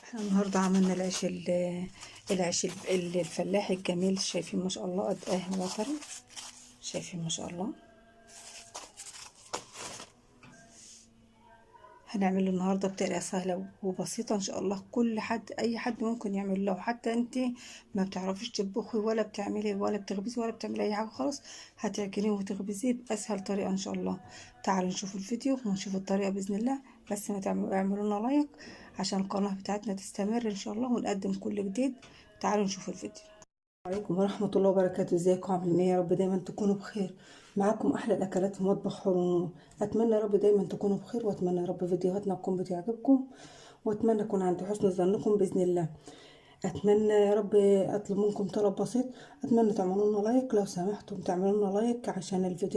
احنا النهارده عملنا العيش الفلاحي الجميل. شايفين ما شاء الله قد ايه هو طري، شايفين ما شاء الله. هنعمله النهارده بطريقة سهلة وبسيطة ان شاء الله. كل حد، اي حد ممكن يعمله. لو حتى انت ما بتعرفيش تطبخي ولا بتعملي ولا بتخبزي ولا بتعملي اي حاجة خالص، هتعجنيه وتخبزيه باسهل طريقه ان شاء الله. تعالوا نشوف الفيديو ونشوف الطريقة باذن الله. بس ما تعملوا، اعملوا لنا لايك عشان القناة بتاعتنا تستمر ان شاء الله ونقدم كل جديد. تعالوا نشوف الفيديو. عليكم ورحمة الله وبركاته. ازيكم عاملين ايه؟ يا رب دايما تكونوا بخير. معاكم احلى الاكلات في مطبخ حور. اتمنى يا رب دايما تكونوا بخير، واتمنى يا رب فيديوهاتنا تكون بتعجبكم، واتمنى اكون عند حسن ظنكم باذن الله. اتمنى يا رب اطلب منكم طلب بسيط، اتمنى تعملوا لنا لايك لو سمحتم، تعملوا لنا لايك عشان الفيديو